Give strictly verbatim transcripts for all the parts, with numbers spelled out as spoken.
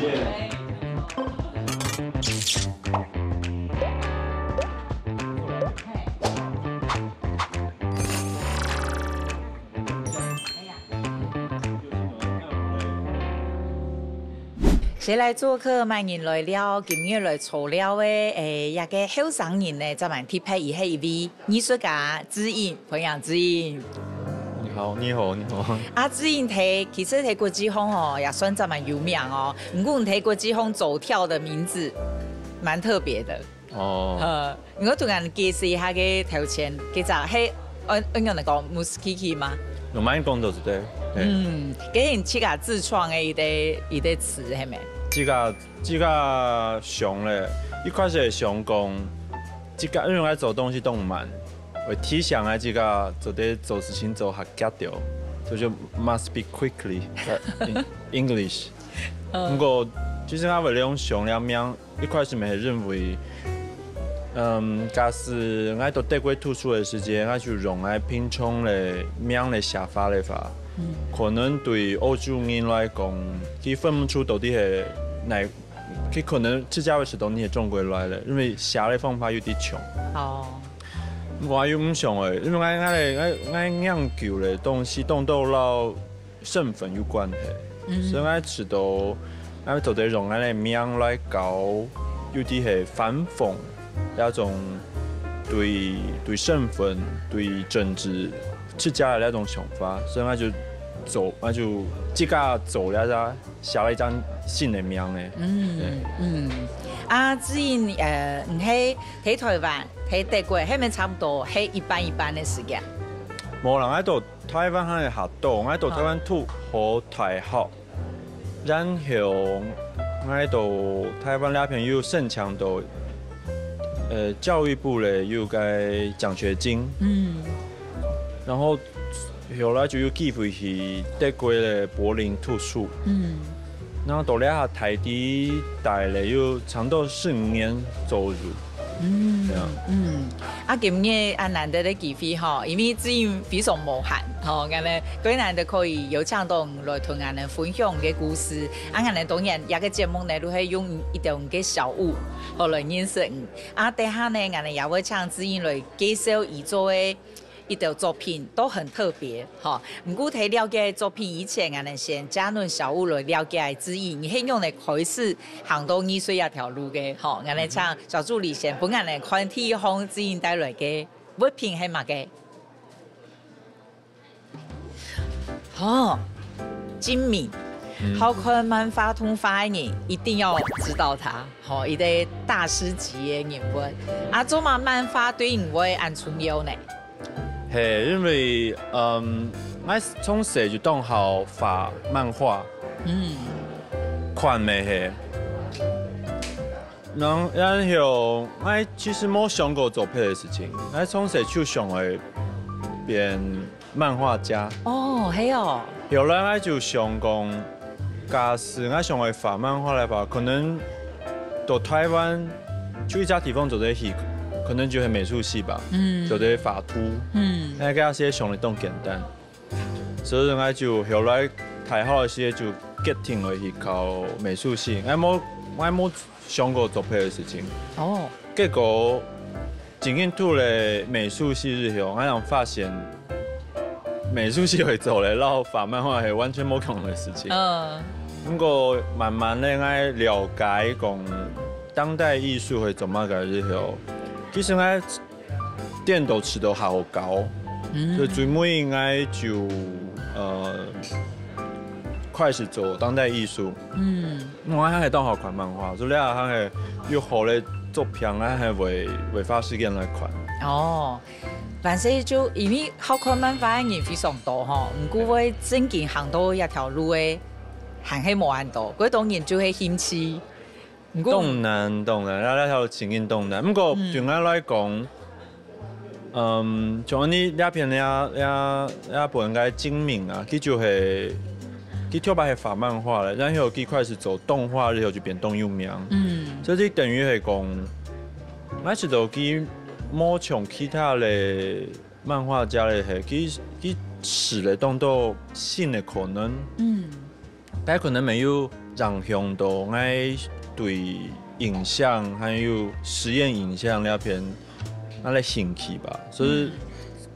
誰來作客，麼人來尞？今日來坐尞个，誒，這个後生人呢，正蠻特別，佢係一位藝術家，志穎，歡迎志穎。你好，你好，你好。啊，志穎在，其實在國際上吼，也算正蠻有名哦。毋過你在國際上走跳的名字，蠻特別的。 哦。呃，你愛同人介紹一下个頭前，這隻係，呃，用來講，Muskiki嗎？用麼个講都係對。嘿。嗯，這係你自家自創个一個，一個詞，係無？自家，自家想咧，一開始係想講，自家因為愛做東西當慢，會提醒啊自家做得做事情做較遽點，所以就must be quickly，in English。嗯。毋過，其實𠊎會用想了名， 一開始乜係認為，嗯，假使𠊎在德國讀書个時節，𠊎就用𠊎平常个名來寫法个話，嗯。可能對歐洲人來講，佢分毋出到底係哪，佢可能自家會知道你係中國來个，因為寫个方法有點像。哦。𠊎又毋想誒，因為𠊎，𠊎个，𠊎，𠊎研究个東西當多摎 身份有關係。嗯。所以𠊎知道，𠊎做得用𠊎个名來搞，有啲係反諷，該種對，對身份、對政治，自家个該種想法，所以𠊎就做，𠊎就自家做了一隻，寫了一張新个名誒。嗯，對。嗯。啊，志穎，呃，你係在台灣，在德國，係毋係差不多，係一半一半个時間？無啦，𠊎在 台灣還係較多，𠊎在台灣讀好大學，然後𠊎在台灣這片又申請到，呃，教育部个有個獎學金，嗯。然後後來就有機會去德國个柏林讀書，嗯。然後到這下大抵待了有差不多十五年左右。 嗯，對啊。嗯，啊，今日恁難得个機會吼，因為志穎非常無閒吼，𠊎等當難得可以邀請到你來同𠊎等分享你个故事。啊，𠊎等當然這個節目呢，就係用一條你个小物，好來認識你。啊，等下呢，𠊎等也會請志穎來介紹佢做个一條作品，都很特別。 吼，毋過在了解作品以前，𠊎等先借等小物來了解志穎，你係仰般開始行到藝術這條路个，吼，𠊎等請小助理先分𠊎等看第一項志穎帶來个物品係麼个？吼，今敏，嗯。好看漫畫動畫个人一定要知道他，吼，一個大師級个人物。啊，做麼漫畫對你會恁重要呢？ 係，因為，嗯，𠊎從細就當好畫漫畫，嗯。款乜係。然，然後，𠊎其實無想過做別个事情，𠊎從細就想愛變漫畫家。哦，係哦。後來𠊎就想講， 假使𠊎想愛畫漫畫个話，可能到台灣就一隻地方做得去，可能就係美術系吧，嗯。做得畫圖。嗯。該个時想得當簡單。所以𠊎就後來大學个時節就決定愛去考美術系，𠊎無，𠊎無想過做別个事情。哦。結果 正經讀了美術系以後，𠊎正發現美術系會做个，摎畫漫畫係完全無共个事情。嗯。毋過慢慢个，𠊎了解講當代藝術會做麼个以後，其實𠊎顛倒試著較好搞，嗯。所以最尾𠊎就，呃，開始做當代藝術。嗯。 𠊎還係當好看漫畫，所以還係有好个作品，𠊎還會，會花時間來看。哦，凡勢就因為好看漫畫个人非常多吼，毋過會正經行到這條路个，還係無恁多，該當然就係興趣。毋過當然，當然，這，這條情形當然。毋過，嗯。對𠊎來講， 嗯，像你這片這，這，這本个今敏啊，佢就係，佢頭擺係畫漫畫个，然後佢開始做動畫，然後就變當有名。嗯。所以等於係講，𠊎知道佢無像其他个漫畫家个係，佢，佢試了當多新个可能。嗯。 但可能乜有影響到𠊎對影像還有實驗影像這片𠊎个興趣吧。所以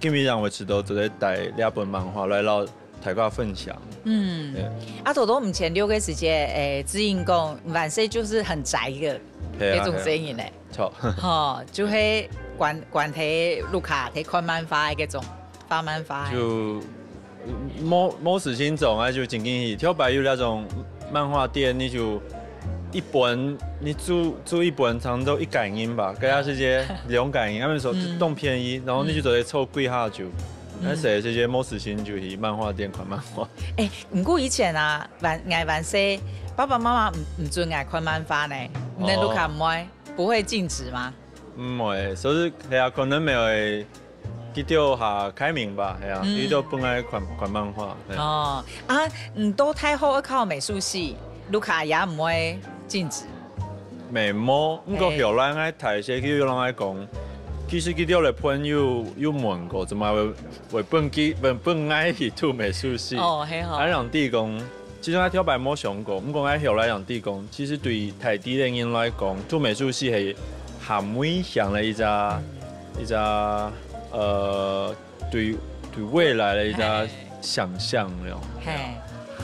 今日讓𠊎知道做得帶這本漫畫來摎大家分享。嗯，啊，頭頭毋前六个時節，誒，志穎講，萬歲就是很宅个，係啊，該種聲音呢。係啊。著。吼，就係關關係屋下，係看漫畫个該種，畫漫畫个。就無無事情做，啊，就正經去。頭擺有那種漫畫店，你就一本，你租租一本，差不多一角銀吧，該下時節兩角銀，他們說就當便宜，然後你就做得坐幾下就。 該時節無事情就去漫畫店看漫畫。誒，毋過以前啊，還𠊎還細，爸爸媽媽毋毋准𠊎看漫畫呢，你屋下毋會，不會禁止嗎？毋會，所以係啊，可能無會佢兜較開明吧，係啊，佢兜分𠊎看看漫畫。哦，啊，你到大學愛考美術系，屋下也毋會禁止。 無，毋過後來𠊎大細佢又摎𠊎講，其實佢兜个朋友有問過，做麼會會分佢分分𠊎去讀美術系？哦，係吼。𠊎正知講，其實𠊎頭擺無想過，毋過𠊎後來正知講，其實對大抵个人來講，讀美術系係較危險个一隻一隻呃 對對未來个一隻想像了。嘿，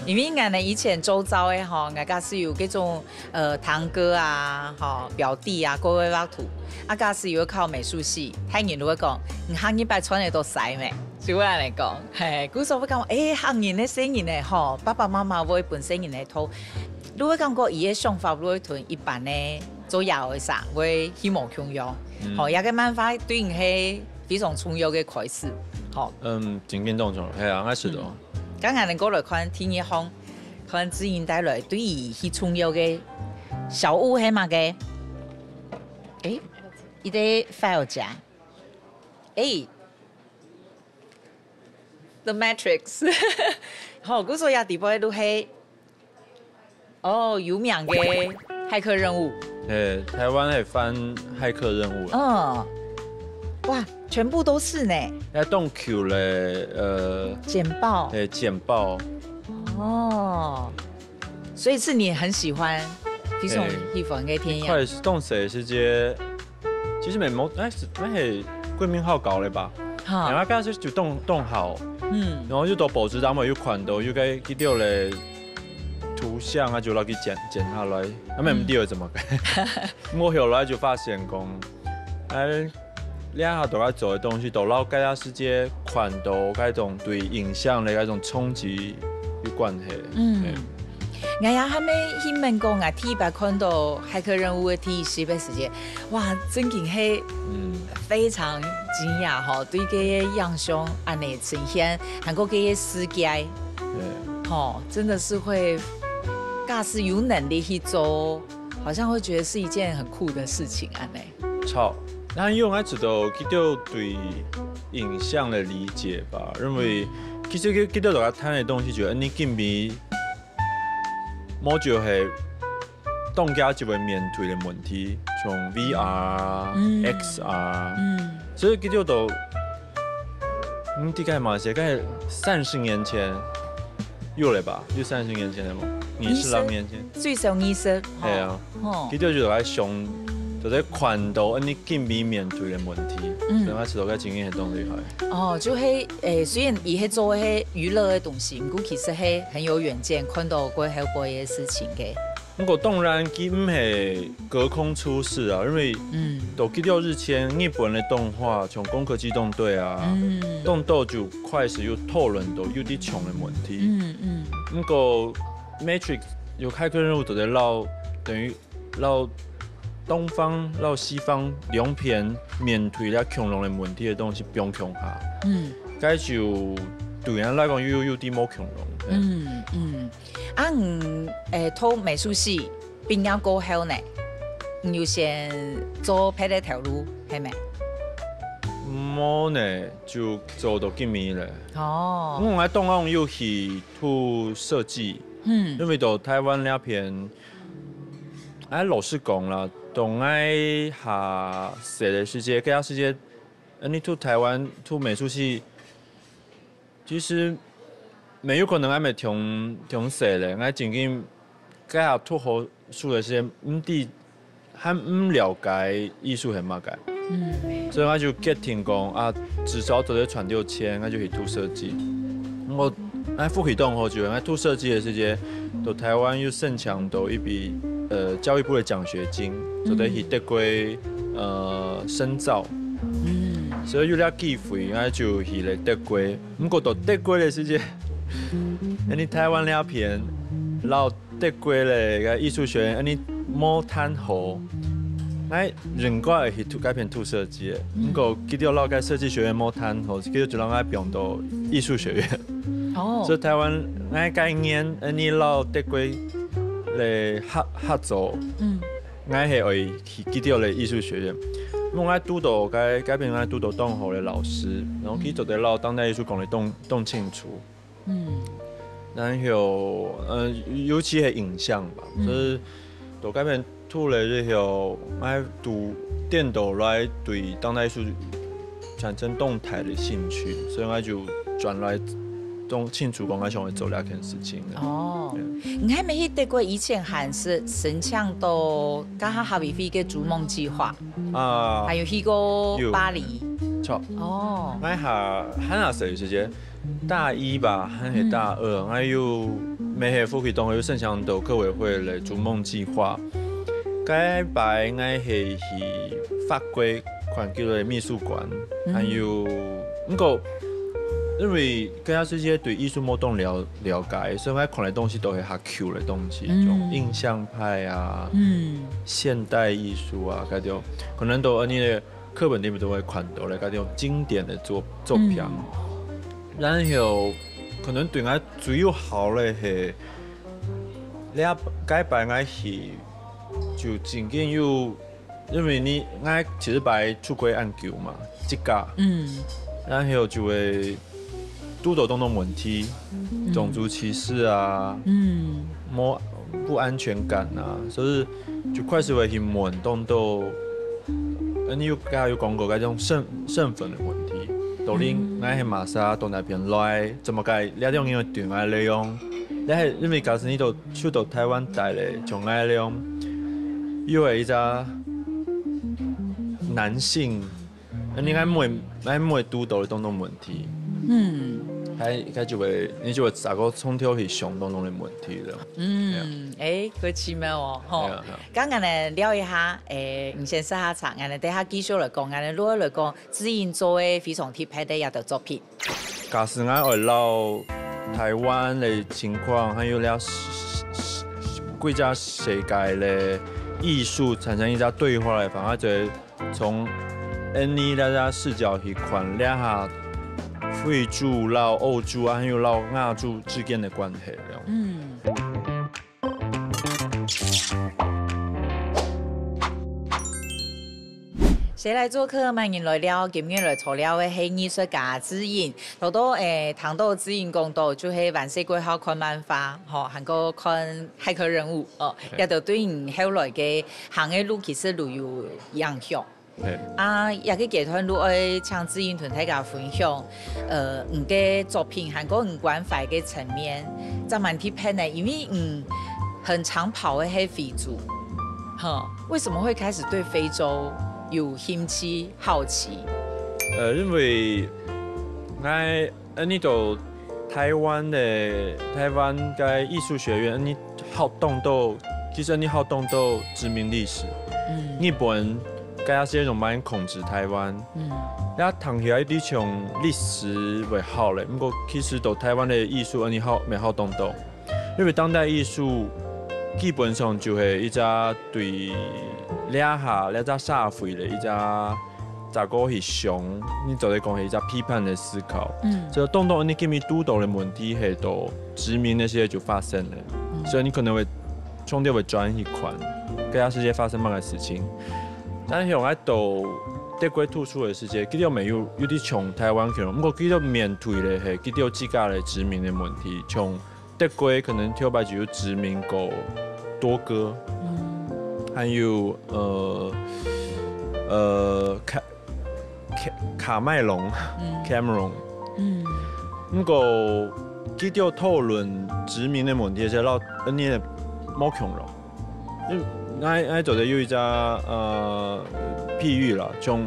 因為𠊎呢以前周遭个吼，𠊎假使有該種呃堂哥啊，吼表弟啊，過會畫圖，啊假使有考美術系，大人就會講，你下二擺穿得著西無？就會恁樣講，嘿，故所會講，誒，客人个細人仔吼，爸爸媽媽會分細人仔讀，就會感覺佢个想法會同一般个做爺个儕會去無共樣。吼，這個漫畫對你係 非常重要个開始，吼。嗯，正經當重要，係啊，𠊎試著。嗯，剛剛能夠來看第二項，看志穎帶來對佢最重要个小物係麼个？誒，一個file夾。誒，The Matrix。好，故所這底背就係 哦，有名个駭客任務。誒，台灣係翻駭客任務啊。嗯，哇，全部都是呢。該當舊个，呃，簡報。誒，簡報。哦，所以是你很喜歡，非常喜歡个電影。一開始當時係个 其實無，該係該係國民學校个吧。哈。然後該時就當當好，嗯，然後又到報紙單位又看到有該佢兜个圖像啊，就摎佢剪剪下來，啊，毋知愛做麼个。毋過後來就發現講，哎，這下都在做个東西，都摎該時節看到該種對影像个該種衝擊有關係。嗯。 𠊎也還吂去問過，𠊎第一擺看到《駭客任務》个第一集个時節，哇，真經係非常驚訝吼，對該个影像恁樣呈現，還過該个世界，吼，真的是會，假使有能力去做，好像會覺得是一件很酷的事情恁樣。 著，該因為𠊎知道佢兜對影像个理解吧，因為其實佢佢兜大家談个東西就恁樣緊密，無就係當下就會面對个問題，像VR、XR，所以佢兜都，嗯，大概嘛係，大概三十年前有了吧，有三十年前了無？二十來年前。最少二十，係啊。 吼。佢兜就來想，就在看到恁樣緊密面對个問題，嗯，所以𠊎知道該真經係當厲害。哦，就係，誒，雖然佢係做个係娛樂个東西，毋過其實係很有遠見，看到過後背个事情个。毋過當然，佢毋係隔空出世啊，因為，嗯，到幾多日前，日本个動畫，像《攻殼機動隊》啊，嗯，當多就開始有討論到有啲像个問題。嗯嗯。毋過 Matrix 有開個任務，就在摎等於摎東方、摎西方兩片面對了共樣个問題个東西放共下。嗯。該就對𠊎來講又有有啲無共樣。嗯嗯。啊，你誒，讀美術系畢業過後呢，你有先做別个頭路，係無？無呢，就做到今日了。哦。因為𠊎當然有去讀設計，嗯，因為到台灣這片，哎，老實講啦，到𠊎較細个時節，該時節，恁樣讀台灣讀美術系，其實無有可能還吂中中細了，𠊎正經該下讀好書个時節，毋知，還毋了解藝術係麼个。所以𠊎就決定講啊，至少做得賺到錢，𠊎就去讀設計。𠊎，𠊎福氣當好，就係𠊎讀設計个時節，到台灣又申請到一筆，呃，教育部个獎學金，做得去德國，呃，深造。所以有這機會，𠊎就去了德國。毋過到德國个時節，因為台灣這片，摎德國个該藝術學院，恁呢無談好。𠊎應該會去讀該片讀設計个，毋過佢兜摎該設計學院無談好，佢兜就摎𠊎放到藝術學院。哦，所以台灣𠊎該年，恁呢摎德國个合，合作，嗯，𠊎係愛去佢兜个藝術學院。因為𠊎堵到該，該片𠊎堵到當好个老師，然後佢做得摎當代藝術講得當，當清楚。 嗯，然後，呃，尤其係影像吧，嗯，所以到該片讀了以後，𠊎就顛倒來對當代藝術產生當大个興趣，所以𠊎就轉來當清楚講𠊎想愛做這件事情了。哦，對。你還沒去德國以前，還係申請到該下客委會个逐夢計畫，啊，還有去過，有，巴黎。著。哦，𠊎還，還細个時節， 大一吧，還係大二，嗯，𠊎有，乜係福氣當好，有申請到客委會个逐夢計畫。該擺𠊎係去法國環球个美術館，嗯，還有，毋過，因為該下時節對藝術無當了，了解，所以𠊎看个東西都係較舊个東西，嗯，像印象派啊，嗯，現代藝術啊，該種，可能都恁呢个 課本裡面都會看到个，該種經典个作，作品。嗯。然後可能對𠊎最有效个係，這擺𠊎去就真經有，因為你，𠊎其實擺出國恁久嘛，自家。嗯。然後就會 堵到當多問題，嗯，種族歧視啊，嗯，無，不安全感啊，所以就開始會去問當多，呃，你有，剛剛有講過該種身，身份个問題，到底，嗯，𠊎係麼儕，到哪片來，做麼个這種人會對𠊎來用？這係因為假使你都，就到台灣待咧，像𠊎來用，又係一隻男性， 恁呢𠊎毋會，𠊎毋會堵到當多問題。嗯。該，該就會，你就會再過從頭去想當多个問題了。嗯，哎，好奇妙哦，吼。係啊，係啊。剛剛呢，聊一下，哎，你先食下茶，𠊎呢，等下繼續來講，𠊎呢，落來講，志英做个非常特別个一個作品。假使𠊎愛摎台灣个情況，還有了世，世，世，國際世界个藝術產生一隻對話个方法，就係 從印尼這隻視角去看，這下非洲摎歐洲啊，還有摎亞洲之間个關係了。嗯。誰來作客？麼人來尞？今日來坐尞个係藝術家志英。頭到，誒，聽到志英講到，就係還細个時節看漫畫，吼，還過看《駭客任務》，哦，對。這都對你後來个行个路其實都有影響。 嘿。啊，這個階段，就愛請志英同大家分享，呃，你个作品還過你關懷个層面，正蠻特別呢，因為你很常跑个係非洲，哈，為什麼會開始對非洲有興趣、好奇？呃，因為𠊎 恁呢到台灣个，台灣个藝術學院，恁呢好當多，其實恁呢好當多殖民歷史。嗯。日本該下時節都蠻控制台灣。嗯。也談起來，你像歷史會好咧，毋過其實到台灣个藝術，恁呢好，乜好當多。因為當代藝術基本上就係一隻對這下，這隻社會个一隻 再過去想，你做得講係一隻批判个思考。嗯。所以當當你今日堵到个問題係到殖民个時節就發生了，嗯。所以你可能會從頭會轉去看，該下時節發生麼个事情。但係𠊎到德國讀書个時節，佢兜乜有，有兜像台灣个，毋過佢兜面對个係佢兜自家个殖民个問題，像 德國可能頭擺就有殖民過多個，嗯。還有，呃，呃，卡，卡，卡麥隆，嗯。Cameron。嗯。毋過，佢兜討論殖民个問題，係摎，呃，你个無共樣。因為𠊎𠊎做得有一隻呃譬喻啦，像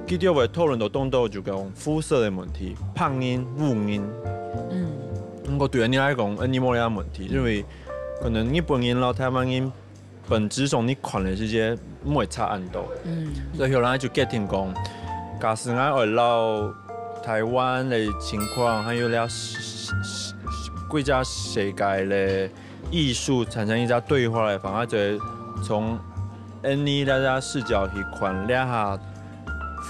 佢兜會討論到當多就講膚色个問題，白人、烏人。嗯。毋過對𠊎來講，𠊎無這問題，因為可能日本人摎台灣人本質上你看个世界毋會差恁多。嗯。所以後來就決定講，假使𠊎愛摎台灣个情況，還有了世世世世界个藝術產生一隻對話个方法，就係從𠊎俚這隻視角去看這下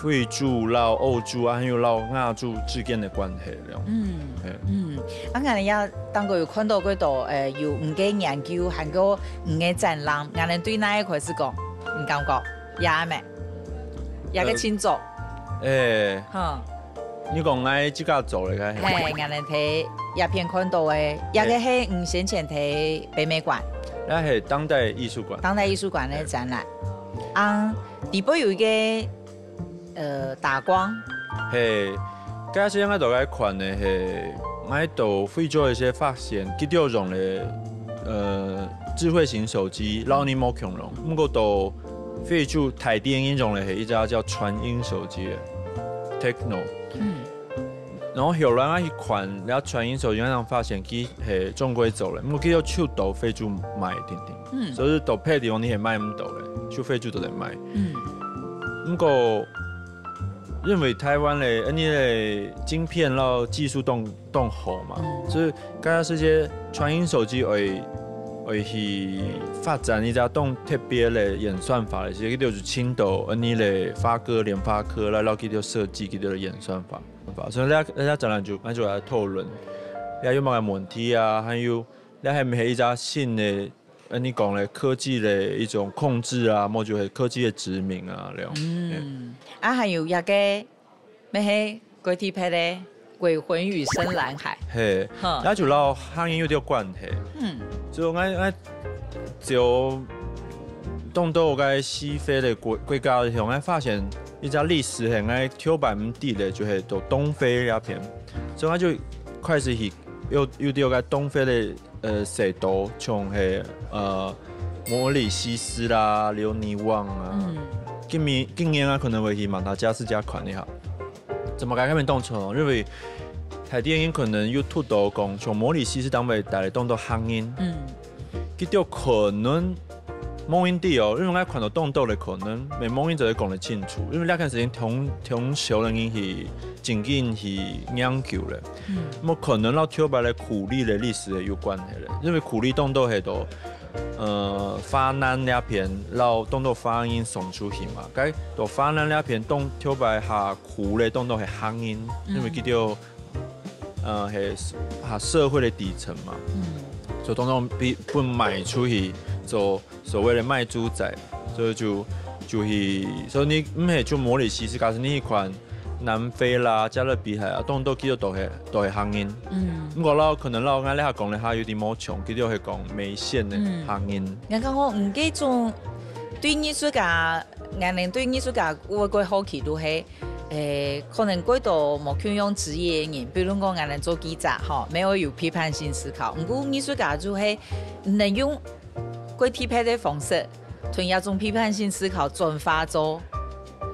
非洲摎歐洲啊，還有摎亞洲之間个關係了。嗯。嘿。嗯，啊，𠊎俚也當過有看到過多，呃，有五个研究，還過五个展覽，𠊎俚對哪一塊係講，你感覺也咩？也个清楚。欸，哈。你講𠊎自家做个該？嘿，𠊎俚在這片看到个，這个係你先前在北美館，該係當代藝術館。當代藝術館个展覽。啊，底背有一个呃打光。嘿，該時𠊎都在看个係，𠊎到非洲个時節發現，佢兜用个呃智慧型手機，摎你無共樣。毋過到非洲大電影用个係一隻叫傳音手機个Tecno。嗯。然後後來𠊎去看，這傳音手機，𠊎正發現佢係中國做个，毋過佢又出到非洲賣定定。嗯。所以到別地方你係買毋到个，就非洲都得買。嗯。毋過因為台灣个，呃，你个晶片摎技術當當好嘛，嗯。所以該時節傳音手機會會去發展一隻當特別个演算法个時節，佢就係尋到，呃，你个發哥、聯發科來摎佢兜設計佢兜个演算法。所以這這展覽就𠊎就來討論，這有麼个問題啊，還有這係毋係一隻新个 呃，你講个科技个一種控制啊，無就係科技个殖民啊，了。嗯，啊，還有一个，乜係國際別个鬼魂與深藍海。嘿，哈。該就摎客人有兜關係。嗯。就𠊎𠊎就當多个西非个國國家，𠊎發現一隻歷史係𠊎頭擺毋知个，就係到東非這片，所以𠊎就開始去有有兜个東非个 呃，細島，像係，呃，摩里西斯啦、留尼旺啊。嗯。今年今年啊，可能會去馬達加斯加看一下。做麼个該片當出名？因為大電影可能有提到講，像摩里西斯當中帶來當多客人。嗯。佢兜可能無人知哦，因為𠊎看到當多个可能，乜無人做得講得清楚，因為這件事情當當少个人去正經去研究了。 嗯。無可能摎頭擺个苦力个歷史有關係咧，因為苦力當多係到，呃，華南這片，摎當多華人送出去嘛。該到華南這片當頭擺較苦个當多係客人，嗯。因為佢兜，呃，係較社會个底層嘛。嗯。所以當多被分賣出去做 所謂个賣豬仔，所以就就係，所以你毋係就摩里西斯，假使你去看南非啦、加勒比海啊，當多佢兜都係都係客人。嗯。毋過摎可能摎𠊎這下講个客有點無像，佢兜係講梅縣个客人。嗯。𠊎感覺，嗯，這種對藝術家，𠊎等對藝術家，𠊎个好奇就係，誒，可能過多無共樣職業个人，比如講𠊎等做記者，吼，乜愛有批判性思考。毋過藝術家就係，嗯，能用 過特別个方式，同這種批判性思考轉化做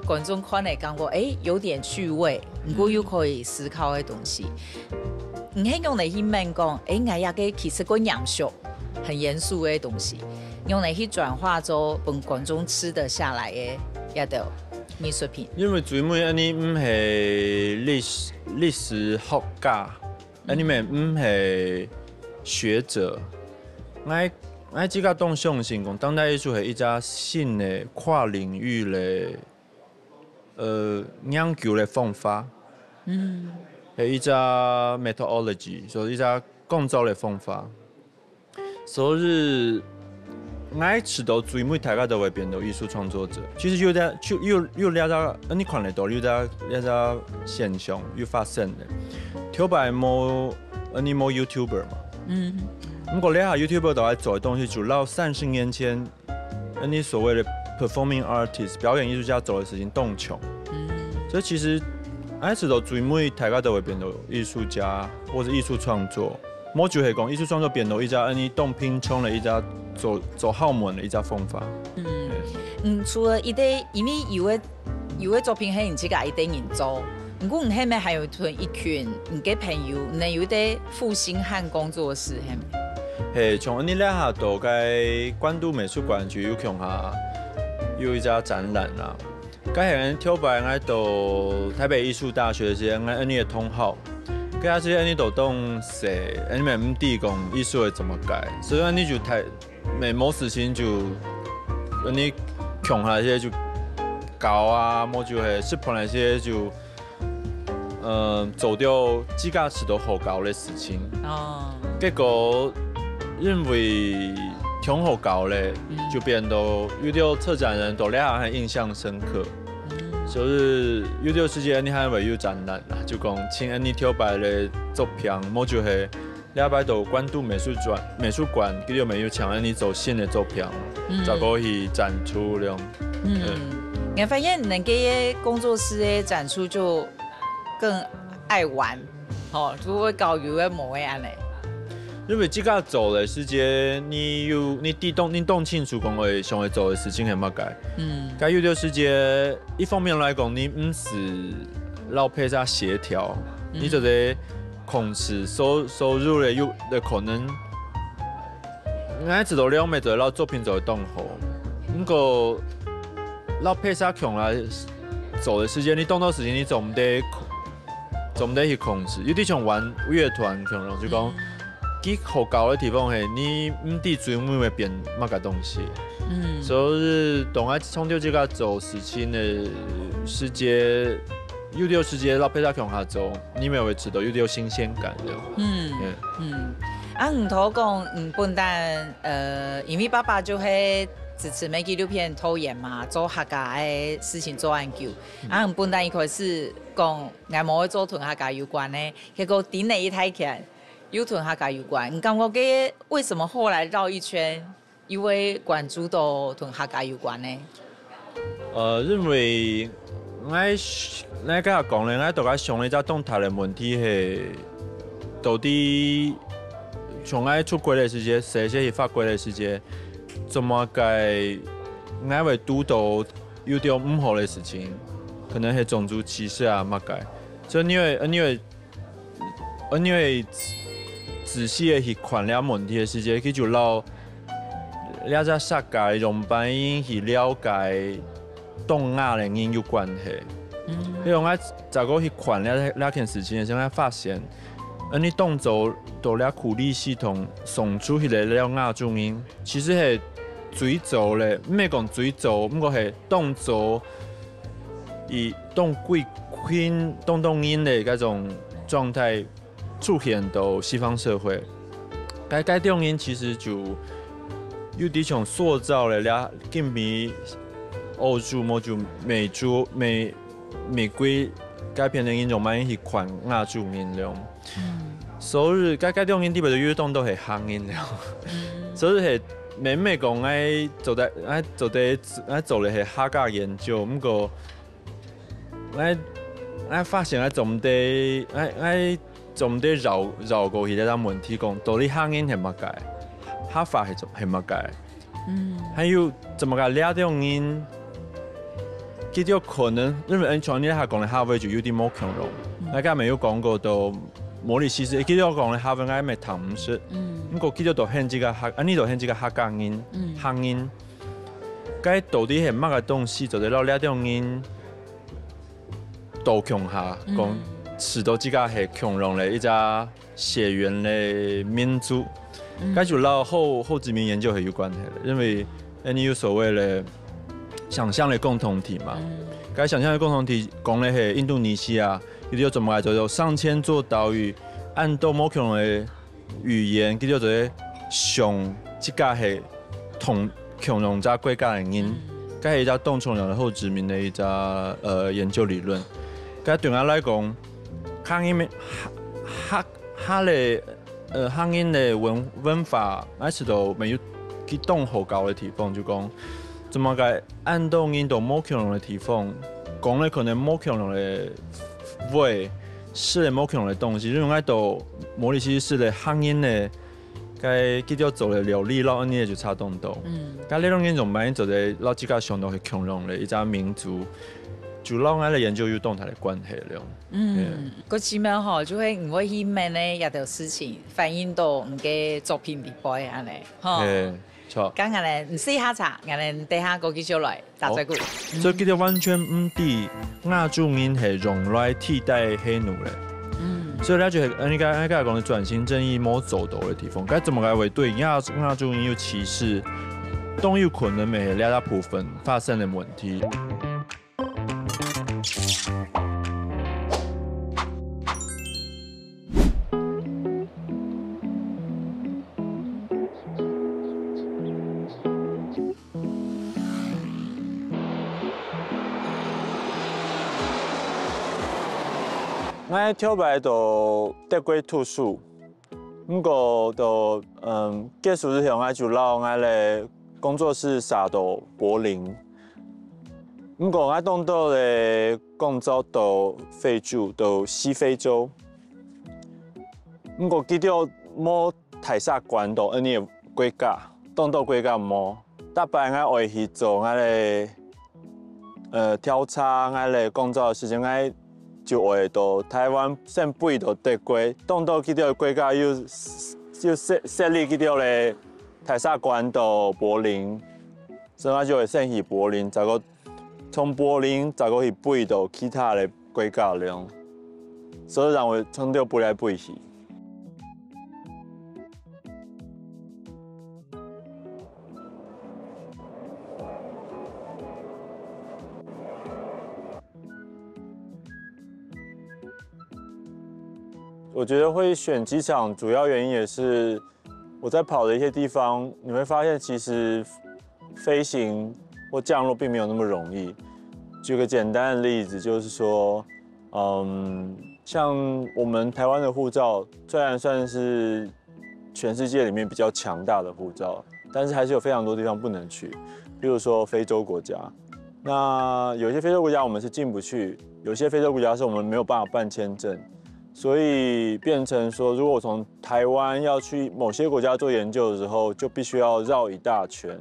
觀眾看了感覺，誒，有點趣味，毋過又可以思考个東西。你係仰般去問講，誒，𠊎這个其實過嚴肅、很嚴肅个東西，仰般去轉化做分觀眾吃得下來个這兜藝術品？因為最尾恁呢毋係歷史歷史學家， anime毋係學者，𠊎𠊎自家當相信講，當代藝術係一隻新个跨領域个，呃，研究个方法，嗯。係一隻methodology，所以一隻工作个方法。所以 𠊎知到最尾大家都會變到藝術創作者。其實有兜就有有這隻，你看得到有兜這隻現象有發生个。頭擺無，呃，你無YouTuber嘛。嗯。毋過這下YouTuber都愛做个東西，就摎三十年前，呃，你所謂个performing artist表演藝術家做个事情當像。嗯。所以其實，𠊎知到最尾大家都會變到藝術家或者藝術創作。無就係講藝術創作變到一隻恁樣當平常个一隻做做好門个一隻方法。嗯，除了一个，因為有个有个作品係你自家一个人做，毋過你下面還有同一群你个朋友，你有一个復興漢工作室，係無？係，從恁樣這下到該關渡美術館就有共下有一隻展覽啦。該係頭擺𠊎到台北藝術大學時，𠊎恁樣个同學，該時恁樣都當細，恁樣毋知講藝術係怎麼个，所以恁樣就太 每某事情就，你共下些就搞啊，無就係失敗那些就，呃，做掉自家試到好搞个事情。哦，結果因為忒好搞咧，就變到有兜策展人對這下還印象深刻。所以有兜時間你還會有展覽啦，就講請恁樣頭擺个作品，無就係 這擺到關渡美術館，美術館佢有無有請恁樣做新个作品，再過去展出了。嗯，𠊎發現你个工作室个展出就更愛玩，吼，就會搞有个無个恁樣。因為自家做个時間，你有你知當你當清楚講會想愛做个事情係麼个。嗯，該有兜時間，一方面來講，你毋使摎別儕協調，你就係 控制所所有个有个可能，𠊎知道了，每做摎作品做得當好，毋過摎別儕共下做个時間，你當多事情你做毋得控，做毋得去控制。有兜像玩樂團共樣，就講，佢好搞个地方係你毋知最尾會變麼个東西。嗯，所以當𠊎創作自家做事情个時節，有兜時節摎別儕共下做， 你乜會知到有兜新鮮感个。嗯嗯，啊，你頭講，嗯，本旦，呃，因為爸爸就係支持美紀錄片導演嘛，做客家个事情做恁久。啊，你本旦一開始講，𠊎無愛做同客家有關个，結果頂了一大圈，又同客家有關。你感覺該為什麼後來繞一圈， 又會關注到同客家有關个？呃，因為𠊎𠊎該下講咧，𠊎到該想一隻當大个問題係，到底從𠊎出國个時節，細細去法國个時節，做麼个𠊎會堵到有兜毋好个事情，可能係種族歧視啊麼个。所以你會你會 因為仔細个去看這問題个時節，佢就摎這隻世界用白人去了解當亞个人有關係。所以𠊎再過去看這這件事情个時候，𠊎發現，恁樣當做到這苦力系統送出去个這亞洲人，其實係最早咧，毋係講最早，毋過係當早，以當貴圈當當人个該種狀態 出現到西方社會。該該種人其實就有一種塑造了這今晡日歐洲，無就美洲、美美國該片个人種，慢慢去看亞洲人了。所以該該種人基本上有當多係客人了。所以係每每講愛做得愛做得愛做个係客家研究，毋過 𠊎𠊎發現𠊎做毋得，𠊎𠊎做毋得繞繞過去這隻問題，講到底客人係麼个，客話係做係麼个，嗯，還有做麼个這種人，佢兜可能因為恁像你頭下講个客話就有點無共樣，𠊎頭下有講過到毛里西斯，佢兜講个客話𠊎乜聽毋識，嗯，毋過佢兜都喊自家客，恁樣都喊自家客家人，客人。 該到底係麼个東西做得摎這種人都共下，講使到自家係共樣个一隻血緣个民族？該就摎後後殖民研究係有關係个，因為恁樣有所謂个想像个共同體嘛。該想像个共同體講个係印度尼西亞，佢兜做麼个做到上千座島嶼，恁多無共樣个 語言，佢兜就係想自家係同共樣隻國家个人，該係一隻當重要个後殖民个一隻呃研究理論。該對𠊎來講，客人个客客客个呃客人个文文化，𠊎試到乜有佢當好搞个地方，就講，做麼个恁多人都無共樣个地方，講个可能無共樣个話，食个無共樣个東西，因為𠊎到毛里求斯食个客人个，該佢兜做个料理，摎𫣆俚个就差當多。嗯。該這兩年就蠻做得摎自家想到係共樣个一隻民族，就摎𠊎个研究有當大个關係了。嗯，該起碼吼，就係你會去問个這兜事情，反映到你个作品裡背恁呢，吼。嘿，著。該恁呢，你試一下茶，恁呢等下過繼續來。 打嘴鼓。所以佢兜完全毋知亞洲人係用來替代黑奴个。嗯。所以這就係人家人家講个轉型正義無做到个地方。該做麼个會對亞亞洲人有歧視？當有可能乜係這部分發生个問題。 𠊎頭擺在德國讀書，毋過到，嗯，結束之後，𠊎就摎𠊎个工作室徙到柏林。毋過𠊎當多个工作在非洲，在西非洲。毋過佢兜無大使館在𫣆俚个國家，當多國家無。逐擺𠊎愛去做𠊎个 呃，調查𠊎个工作个時間，𠊎就會到台灣先飛到德國，當到佢兜个國家有有設設立佢兜个大使館到柏林，所以𠊎就會先去柏林，再過從柏林再過去飛到其他个國家了，所以讓𠊎常常飛來飛去。 我觉得会选机场，主要原因也是我在跑的一些地方，你会发现其实飞行或降落并没有那么容易。举个简单的例子，就是说，嗯，像我们台湾的护照，虽然算是全世界里面比较强大的护照，但是还是有非常多地方不能去，比如说非洲国家。那有些非洲国家我们是进不去，有些非洲国家是我们没有办法办签证，所以变成说，如果我从台湾要去某些国家做研究的时候，就必须要绕一大圈。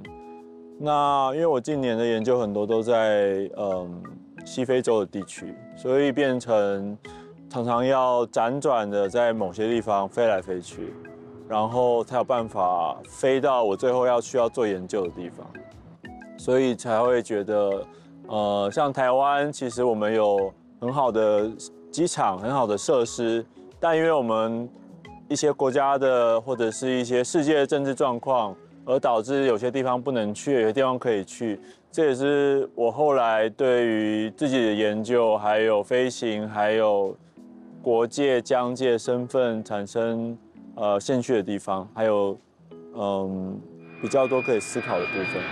那因为我近年的研究很多都在嗯西非洲的地区，所以变成常常要辗转的在某些地方飞来飞去，然后才有办法飞到我最后要需要做研究的地方，所以才会觉得，呃，像台湾，其实我们有很好的机场、很好的设施，但因为我们一些国家的或者是一些世界的政治状况，而导致有些地方不能去，有些地方可以去。这也是我后来对于自己的研究，还有飞行，还有国界疆界身份产生呃兴趣的地方，还有嗯比较多可以思考的部分。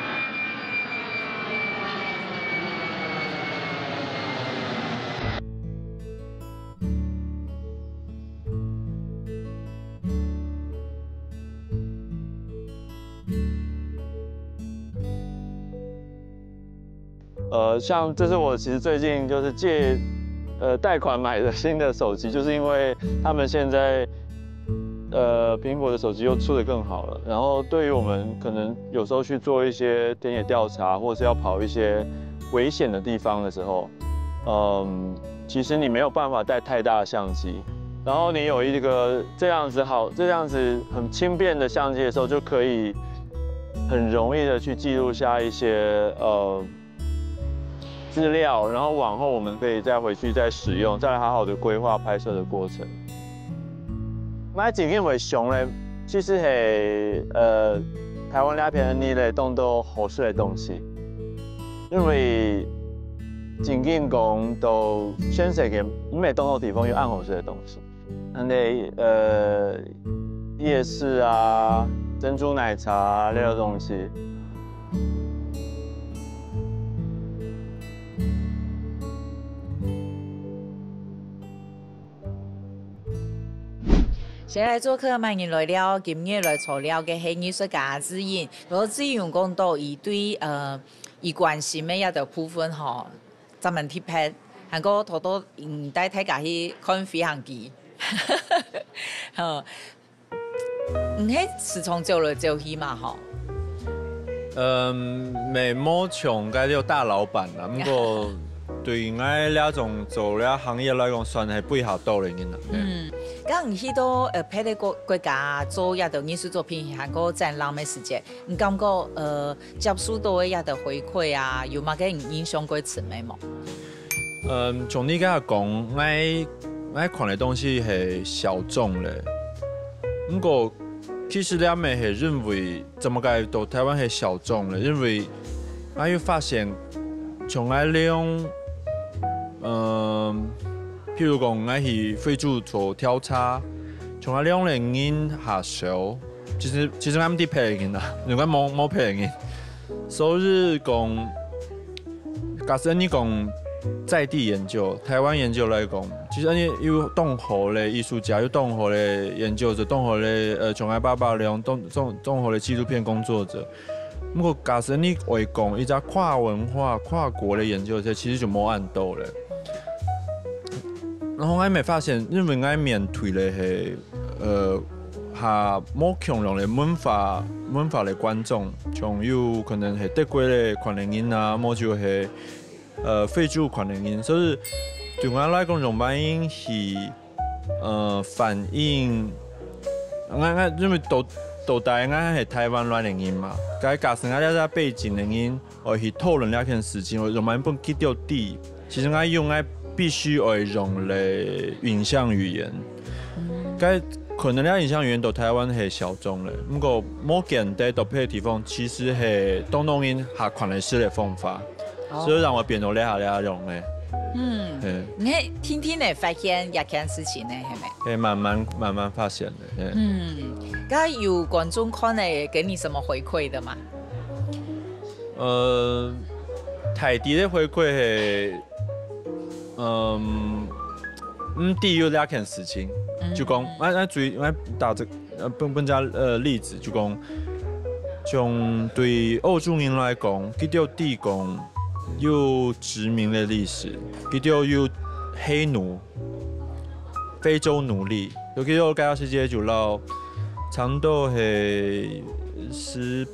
呃，像这是我其实最近就是借呃贷款买的新的手机，就是因为他们现在呃苹果的手机又出的更好了，然后对于我们可能有时候去做一些田野调查，或是要跑一些危险的地方的时候，嗯，其实你没有办法带太大的相机，然后你有一个这样子好这样子很轻便的相机的时候，就可以很容易的去记录下一些呃。资料，然后往后我们可以再回去再使用，再来好好的规划拍摄的过程。那景片为熊呢，其实是呃台湾那片的你嘞，当多好吃的东西，因为景景讲到全世界每当多地方有暗好吃的东西。 恁呢，呃，夜市啊，珍珠奶茶啊，這種東西。先來做客，歡迎來了，今日來坐了个係藝術家志穎。然後志穎講到佢對呃佢關心个這兜部分吼，專門特別還過偷偷，嗯，帶大家去看飛行機。吼，你係時常走來走去嘛，吼？嗯，無像該兜大老闆啦，毋過對𠊎這種做這行業來講，算係比較多个人啦。嗯，該你去到，呃，別个國，國家做這兜藝術作品，還過展覽个時節，你感覺，呃，接受到个這兜回饋啊，有麼个你印象過深个無？嗯，像你頭先講，𠊎，𠊎看个東西係小眾个。毋過，其實這乜係認為，做麼个到臺灣係小眾个？因為𠊎有發現，像𠊎這種，嗯，譬如講，𠊎去非洲做調查，像𠊎這種个人較少。其實，其實𠊎毋知別个人啊，因為𠊎無，無別个人。所以講， 假使你講在地研究、臺灣研究來講，其實你有當好个藝術家，有當好个研究者，當好个，呃，像𠊎爸爸恁樣，當，當，當好个紀錄片工作者。毋過假使你愛講一隻跨文化、跨國个研究，這其實就無恁多了。然後𠊎乜發現，因為𠊎面對个係 呃，較無共樣个文化，文化个觀眾，像有可能係德國个看个人啊，無就係，呃，非洲看个人。所以對𠊎來講，用白話去，呃，反映，𠊎，𠊎因為到，到底𠊎係臺灣來个人嘛，該假使𠊎這隻背景个人， 愛去討論這件事情，愛用麼个分佢兜知。其實𠊎用𠊎必須愛用个影像語言。該可能這影像語言到臺灣係小眾个，毋過無見得到別个地方，其實係當多人較看得識个方法，哦。所以讓𠊎變到這下這樣个。嗯，嘿。你係定定仔發現這件事情呢，係無？嘿，慢慢，慢慢發現个，嘿。嗯，該有觀眾看了給你什麼回饋的嗎？ 呃，大體个回饋係，嗯，毋知有這件事情，嗯。就講，𠊎，𠊎舉，𠊎打隻，呃，分，分隻，呃，例子，就講，像對歐洲人來講，佢兜知講有殖民个歷史，佢兜有黑奴、非洲奴隸，尤其有該時節就摎差毋多係十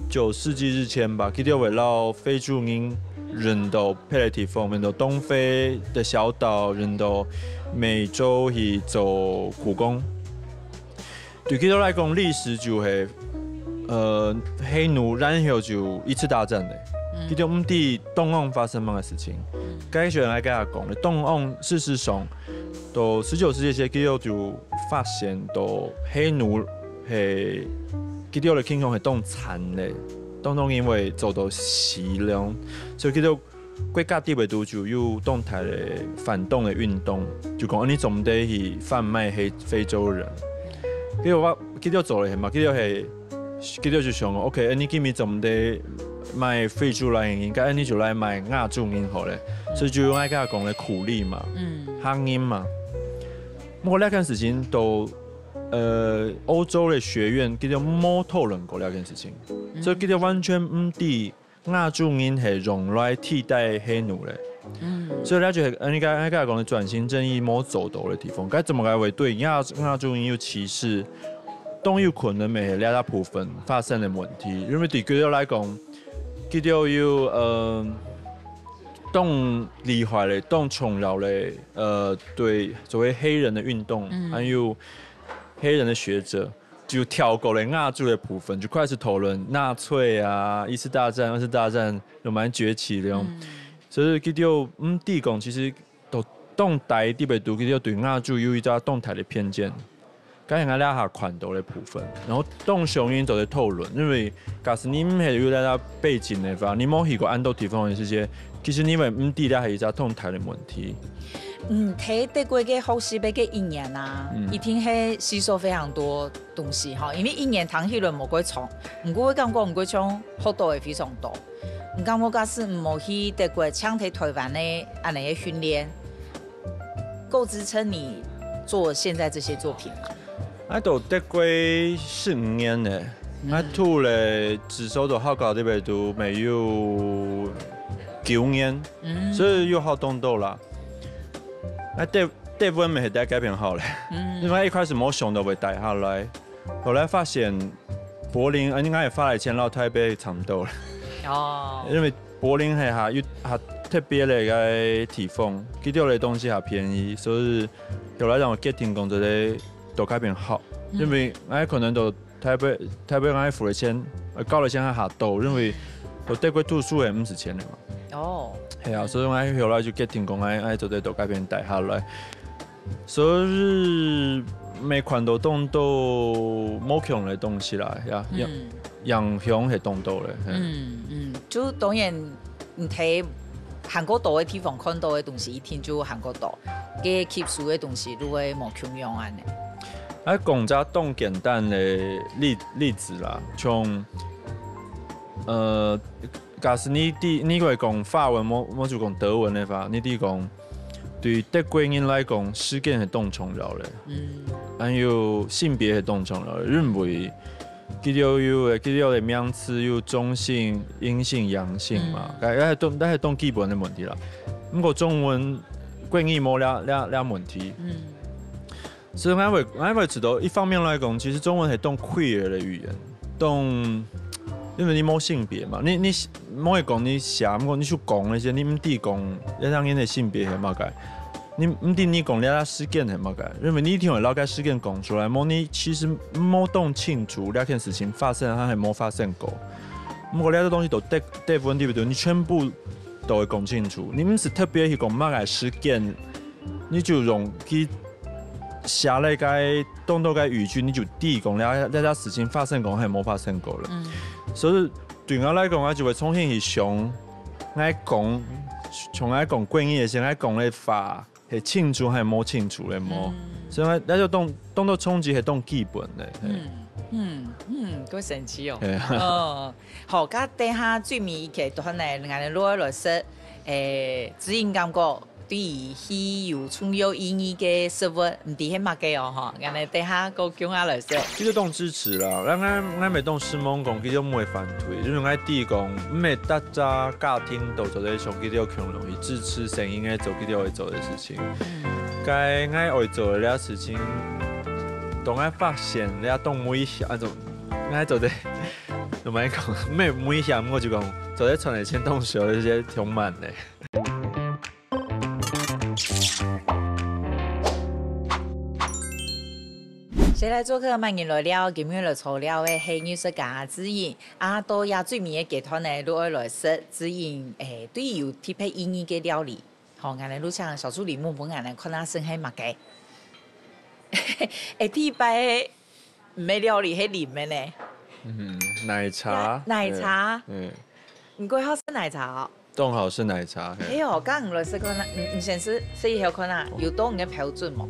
九世紀之前吧，佢兜會摎非洲人運到別个地方，運到東非个小島，運到美洲去做苦工。對佢兜來講，歷史就係，呃，黑奴，然後就一次大戰了。嗯。佢兜毋知當下發生麼个事情。嗯。該就像𠊎頭先講个，當下事實上，到十九世紀時，佢兜就發現到黑奴 係，佢兜个情況係當慘个，當多人會做到死了，所以佢兜國家底背肚就有當大个反動个運動，就講，啊，你做毋得去販賣黑，非洲人。佢兜話，佢兜做个係嘛，佢兜係，佢兜就想，OK，啊，你今日做毋得賣非洲來个人，該你就來賣亞洲人好了。所以就用𠊎頭先講个苦力嘛，嗯。黑人嘛。毋過這件事情到 呃，歐洲个學院，佢兜無討論過這件事情，嗯。所以佢兜完全毋知亞洲人係用來替代黑奴个。嗯。所以這就係，呃，𠊎頭先講个轉型正義無做到个地方。該做麼个會對亞，亞洲人有歧視？當有可能乜係這部分發生个問題，因為對佢兜來講，佢兜有，呃，當厲害个、當重要个，呃，對所謂黑人个運動，嗯。還有 黑人个學者，就跳過了亞洲个部分，就開始討論納粹啊、一次大戰、二次大戰，慢慢崛起了。嗯。所以佢兜毋知講，其實到當大底背肚，佢兜對亞洲有一隻當大个偏見。該係𠊎頭先看到个部分，然後當想愛做个討論，因為假使你毋係有這隻背景个話，你無去過恁多地方个時節，其實你會毋知這係一隻當大个問題。 嗯，在德國个學習个一年啊，嗯。一定係吸收非常多東西哈，因為一年聽起來無幾長，毋過會感覺毋過像學到个非常多。你感覺假使毋好去德國，像在台灣个恁樣个訓練，夠支撐你做現在這些作品嗎？ 𠊎到德國十五年了，嗯。𠊎讀了至少到學校這邊都乜有九年，嗯。所以有好當多啦。該德德文乜係在該片學咧，因為一開始無想到會帶下來，後來發現柏林，呃，應該係花了錢到台北差不多了，哦，因為柏林係下有下特別个个地方，佢兜个東西下便宜，所以後來讓我決定講做得到該片學，因為𠊎可能到台北台北𠊎付了錢，呃，交了錢還下多，因為到德國讀書係毋使錢个嘛。哦，係啊，所以𠊎後來就決定講，𠊎𠊎做得到該片帶下來。所以每款都當多無共个東西啦，呀，影影響係當多个。嗯，嗯嗯，就當然你在韓國島个地方看到个東西，一定就韓國島，个吸收个東西就會無共樣安尼。啊，講隻當簡單个例例子啦，像呃，假使你知你會講法文，無無就講德文个話，你知講對德國人來講，時間係當重要个，嗯，還有性別係當重要个，因為佢兜有佢兜个名詞有中性、陰性、陽性嘛，該該係當該係當基本个問題啦。毋過中文國語無這這這問題，嗯。 所以𠊎會𠊎會知道，一方面來講，其實中文係當queer个語言，當因為你無性別嘛，你你無會講你寫，毋過你就講該些，你毋知講這兩人个性別係麼个，你毋知你講這个事件係麼个，因為你一定會摎該事件講出來，無你其實無當清楚這件事情發生還係無發生過。毋過這个東西都德德文對不對？你全部都會講清楚，你毋使特別去講麼个事件。 你就用佢寫了該當多个語句，你就知講這這隻事情發生過還係無發生過了。所以對𠊎來講，𠊎就會重新去想，𠊎講，像𠊎講國語个時，𠊎講个話係清楚還係無清楚个無？所以𠊎𠊎就當當做衝擊係當基本个。嗯嗯嗯，夠神奇哦。哦，好，該等下最尾一个段呢，𠊎等落來食，誒，指引感覺 對於佢有重要意義个食物，毋知係麼个哦吼，𠊎等等下過共下來食。其實當支持啦，𠊎𠊎𠊎乜當希望講佢兜毋會反對，因為𠊎知講毋係逐隻家庭都做得像佢兜共樣去支持細人仔做佢兜愛做个事情。該𠊎愛做个這事情，當𠊎發現這當危險，啊，做𠊎做得，怎麼講？毋係危險，我就講做得賺个錢當少，這些充滿的。 誰來作客，歡迎來尞，今日來坐尞个係藝術家志穎。啊，到這最尾个階段呢，就愛來食志穎，誒，對佢有特別意義个料理。好，𠊎等就請小助理問問𠊎等看下先係麼个。誒，第一擺个毋係料理，係啉个呢。嗯，奶茶。奶茶。嗯，你過好食奶茶哦？當好食奶茶。嘿哎呦，該你來食看啊，你你先食食一口看啊，有到你个標準無？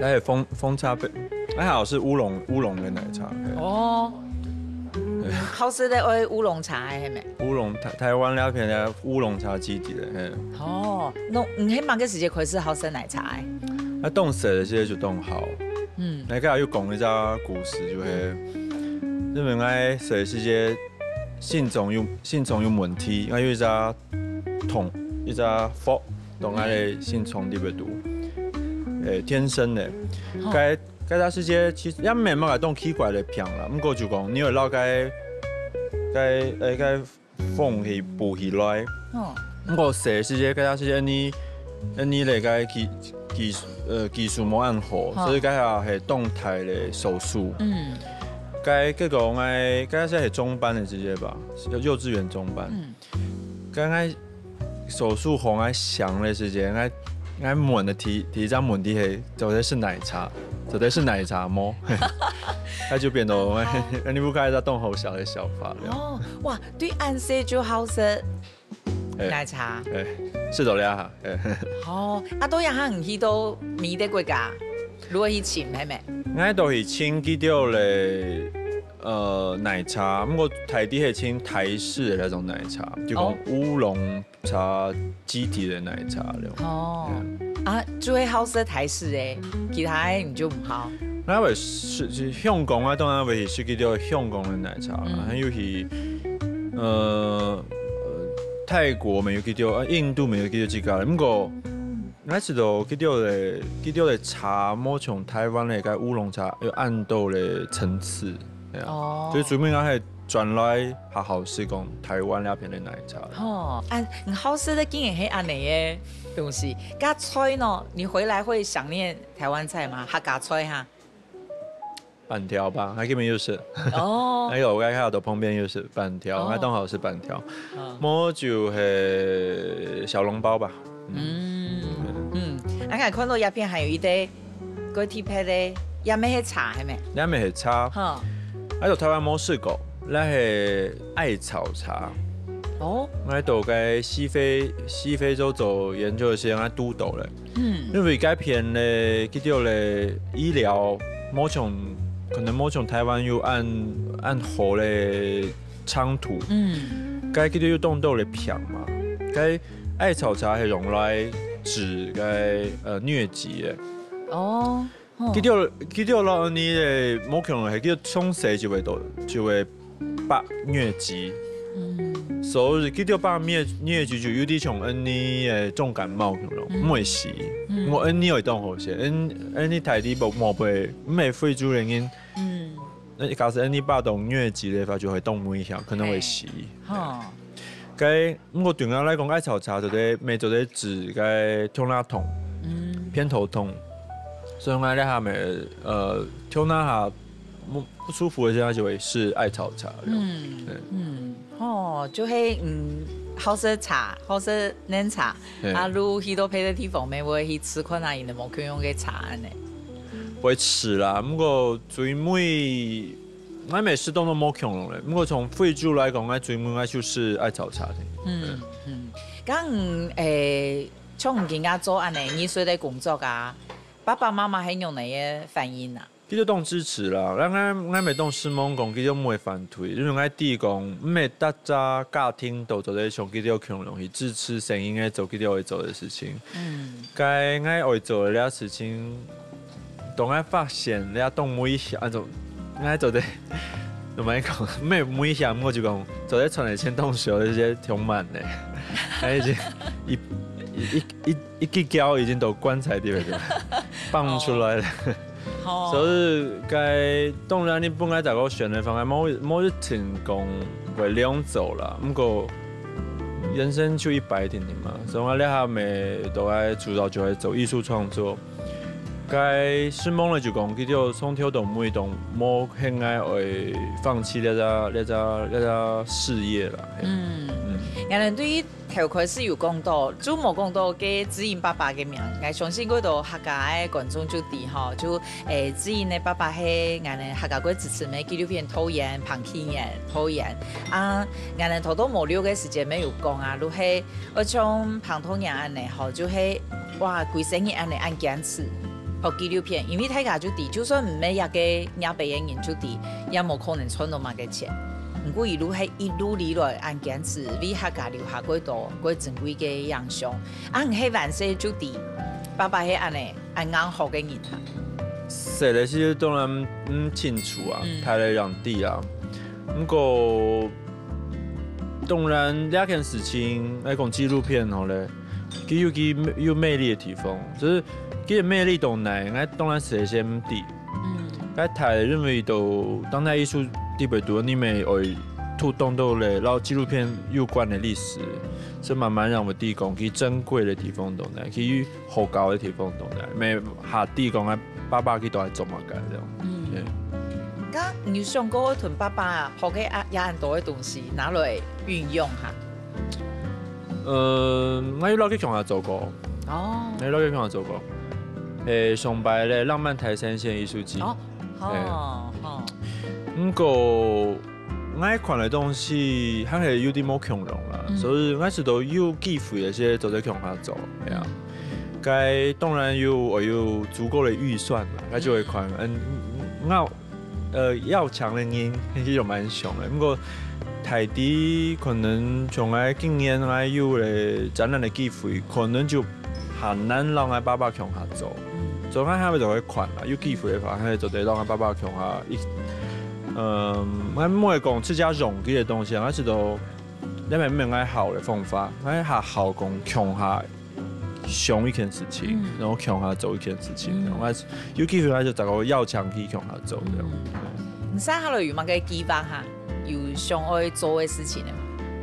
那有蜂蜂茶杯，還好是烏龍烏龍的奶茶。嘿哦，好食个愛烏龍茶个係無？烏龍台台灣那片的烏龍茶基底的，嘿。哦，該你係麼个時節開始好食奶茶个？那當細个時節就當好。嗯，那剛才又講一隻故事，就係因為𠊎細个時節心臟有心臟有問題，𠊎有一隻痛，一隻佛，當𠊎个心臟裡背肚，誒，天生的。該該隻時節其實也毋係麼个當奇怪个病啦，毋過就講你會摎該該誒該 風去補起來。哦，毋過細時節，該時節你你咧个技技呃技術無恁好，好所以該下係當大个手術。嗯，該結果𠊎該時係中班个時節吧，幼稚園中班。嗯該𠊎手術好𠊎醒个時節，𠊎𠊎問个第第一隻問題係，做得食奶茶，做得食奶茶無？佢就變到，你不該在當好笑个笑話了。哦，哇，對恁細就好食哎奶茶。哎，食到了哈，哎。哦，啊，都也還去到別个國家，如果去尋，係無？𠊎都去尋佢兜个呃奶茶，毋過大抵係尋台式的那種奶茶，就講哦烏龍茶基底的奶茶了。哦，啊，就會好食台式的，其他的你就毋好。那會是是香港啊，當然會去食佢兜香港的奶茶啦，嗯還有去呃呃泰國乜有幾多，啊，印度乜有幾多自家个。毋過，𠊎知道幾多个，幾多个茶，無像台灣个該烏龍茶有恁多个層次，係啊。哦。所以最尾𠊎係轉來學校係講台灣那片个奶茶。哦，恁，你好食个竟然係恁樣个東西。該菜呢？你回來會想念台灣菜嗎？客家菜哈？ 粄條吧，佢根本就係。哦。還有，𠊎看到旁邊就係粄條，哦。𠊎當好食粄條。嗯。無就係小籠包吧。嗯。嗯，嗯，啊，𠊎看到這片還有一個，个特別个，也乜係茶，係無？也乜係茶。哈。啊，在台灣無食過，該係艾草茶。哦。𠊎在該西非，西非洲做研究个時間，𠊎堵到了。 嗯。因為該片个，佢兜个醫療，無像，可能無像台灣有恁，恁好个長途。嗯。該佢兜有當多个病嘛。該艾草茶係用來治該，呃，瘧疾个。哦，哦。佢兜，佢兜老人个，無可能係，佢兜從細就會到，就會 發瘧疾。嗯。所以佢兜發瘧，瘧疾就有點像𫣆俚个重感冒恁樣，嗯。毋會死。嗯。𫣆俚會當好勢，𫣆，𫣆俚大體無，無會，毋係非洲人，嗯。該假使𫣆俚發到瘧疾个話，就會當危險，可能會死。嘿。吼。該，毋過對𠊎來講，艾草茶做得，乜做得治該頭那痛，嗯。偏頭痛。所以𠊎這下乜，呃，頭那下 不，不舒服个時候就會食艾草茶。嗯，對。嗯，哦，就係，嗯，好食茶，好食奶茶，對。啊，如去到別个地方，乜會去試看啊，佢等無共樣个茶恁樣。會試啦，毋過最尾，𠊎乜食到都無共樣咧。毋過從非洲來講，𠊎最尾𠊎就食艾草茶个。嗯，嗯。嗯，該，誒，像你今下做恁樣藝術个工作啊，爸爸媽媽係仰般个反應啊？ 佢兜當支持啦，𠊎，𠊎，𠊎乜當希望講佢兜毋會反對，因為𠊎知講，毋係逐隻家庭都做得像佢兜共樣去支持細人仔做佢兜愛做个事情。嗯。該𠊎愛做个這事情，當𠊎發現這當危險，啊，做，𠊎做得，怎麼講，毋係危險，𠊎就講，做得賺个錢當少，這係當慢个。𠊎已經一，一，一，一，一隻腳已經到棺材底背了，放毋出來了。哦。 好。所以該，當然你本來在該選个方向，無，無一定講會兩做啦。毋過人生就一擺定定嘛，所以𠊎這下乜都愛主要就愛做藝術創作。該承蒙个就講，佢兜從頭到尾都無肯𠊎會放棄這隻，這隻，這隻事業啦。嘿。嗯。嗯。原來對於 頭開始有講到，就無講到該志英爸爸个名。𠊎相信幾多客家个觀眾就知吼，就，誒，志英个爸爸係𠊎等客家个支持乜紀錄片導演、彭啟源導演。啊，𠊎等頭到無錄个時節乜有講啊，就係愛像彭導演恁樣吼，就係，哇，歸生日恁樣恁堅持。 拍紀錄片，因為大家就知，就算毋係這個業个人就知，也無可能賺到麼个錢。毋過佢就係一路以來恁堅持，為客家留下過多、過珍貴个影像。啊，你係還細就知，爸爸係恁樣恁硬殼个人啊。細个時當然毋清楚啊，嗯。大了正知啊。毋過，當然這件事情，來講紀錄片好了， 佢有佢有魅力个地方，就係佢个魅力到哪，𠊎當然係先毋知。嗯。𠊎大認為到當代藝術底背肚，你乜愛讀當多个，然後紀錄片有關个歷史，所以慢慢讓𠊎知講佢珍貴个地方到哪，佢好搞个地方到哪，乜下知講𠊎爸爸佢到底做麼个這樣。嗯。對。該你有想過同爸爸學个啊，也恁多个東西拿來運用哈？ 呃，𠊎有摎佢共下做過。哦。𠊎有摎佢共下做過。誒，上擺个浪漫台三線藝術季。哦，嘿。哦，哦。毋過，𠊎看个東西還係有點無共樣啦，嗯。所以𠊎知道有機會个時節做得共下做，係啊。嗯。該當然有，愛有足夠个預算啦，𠊎就會看，嗯。嗯，𠊎 呃，要強个人，其實就蠻強个。毋過，大體可能像𠊎今年𠊎有个展覽个機會，可能就還難摎𠊎爸爸共下做。嗯。所以𠊎還會做个款啦，有機會个話，還會做得摎𠊎爸爸共下一，嗯，𠊎毋會講自家用佢个東西，𠊎知道因為毋係𠊎好个方法，𠊎較好講共下想一件事情，然後共下做一件事情，然後𠊎有機會𠊎就大家邀請去共下做个。你接下來有麼个計劃哈？有想愛做个事情呢？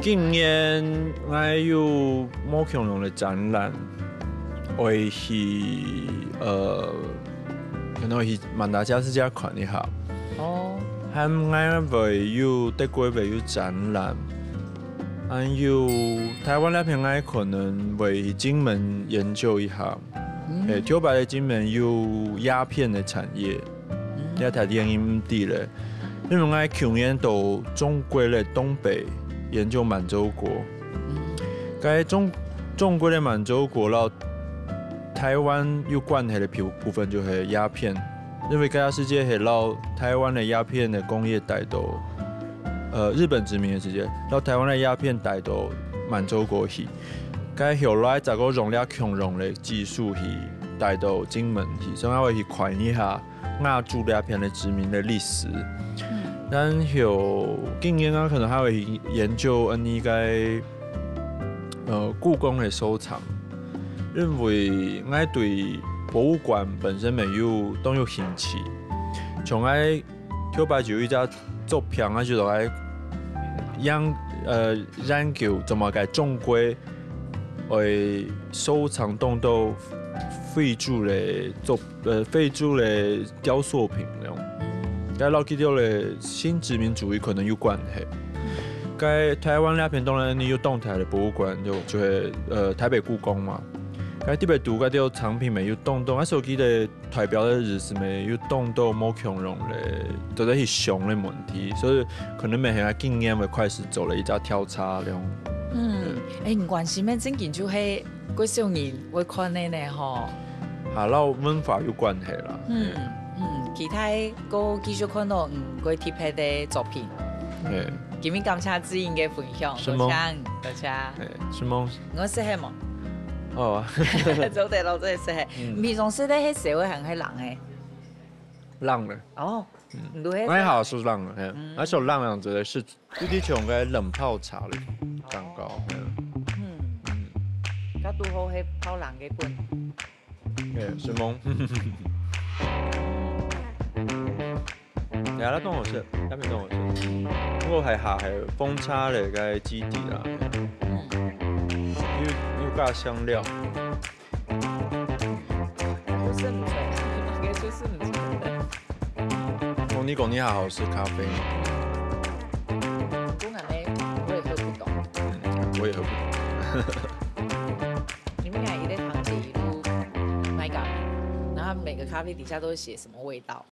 今年𠊎有無共樣个展覽，會去呃，可能會去馬達加斯加看一下。哦，還𠊎會有德國會有展覽，還有台灣那片𠊎可能會去金門研究一下。誒，頭擺个金門有鴉片个產業， 也大家應毋知咧。因為𠊎舊年到中國个東北研究滿洲國，該中中國个滿洲國摎台灣有關係个部部分就係鴉片，因為該時節係摎台灣个鴉片个工業帶到，呃，日本殖民个時節，摎台灣个鴉片帶到滿洲國去。該後來再過用這共樣个技術去帶到金門去，所以𠊎會去看一下 亞洲這片个殖民个歷史。然後今年啊，可能還會研究恁呢个呃故宮个收藏，因為𠊎對博物館本身乜有當有興趣，像𠊎頭擺就有一隻作品啊，就來研呃研究怎麼个中國會收藏當多非洲个作 呃非洲个雕塑品恁樣。該摎佢兜个新殖民主義可能有關係。該台灣那片當然你有當大个博物館，就就係呃台北故宮嘛。該特別多該兜藏品乜有當多，啊所以佢个代表个意思乜有當多無共樣个，都在去想个問題，所以可能乜係今年會開始做了一隻調查恁樣。嗯，誒，你關心个正經就係 國小人會看个呢吼。下摎文化有關係啦。嗯嗯，期待過繼續看到嗯過特別个作品。嘿，今日感謝志英个分享，承蒙多謝多謝。嘿，承蒙。我食係無？哦，做得到這食係，嗯平常時咧係燒个還係冷个？冷了，哦，你都係還好是冷了，嘿，而且冷樣子的是有點像个冷泡茶的感覺。嗯，嗯，較拄好係泡冷个本。哎，承蒙。哎呀，那當好食，那邊當好食。不過還下還有紅茶个該基底啦，有有加香料。就係毋錯，大概就係毋錯。哦，你講你好好食咖啡。當然咧，我也喝不懂。嗯，我也喝不懂。你們倈一个堂姐一路賣咖啡，然後每個咖啡底下都會寫什麼味道。